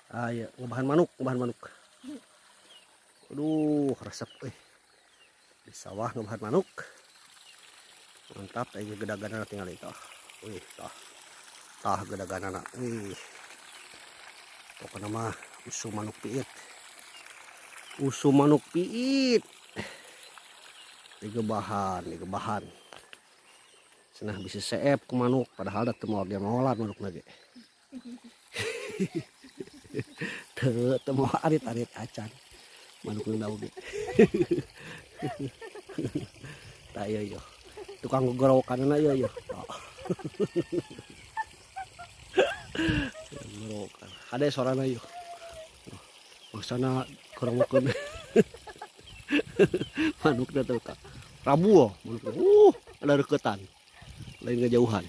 Ah ya, ngebahan manuk, ngebahan manuk. Aduh, resep euy. Di sawah ngebahan manuk. Mantap teh gedaganana tinggal itu. Wih, tah. Tah gedaganana. Wih. Pokoknya mah usum manuk piit. Usum manuk piit. Digebahan, digebahan. Cenah bisa seep ku manuk, padahal da teu moal dia moalan manuk ge. Teu teu moal arit-arit acan. Manuk nu oge. Tah ieu ieu. Tukang gogorowokanna ieu ieu. Tah. Gogorowokan. Hade sorana ieu. Maksana kurang. Manukna teh ka. Rabu oh, manukna. Ada reketan. Lain ngejauhan.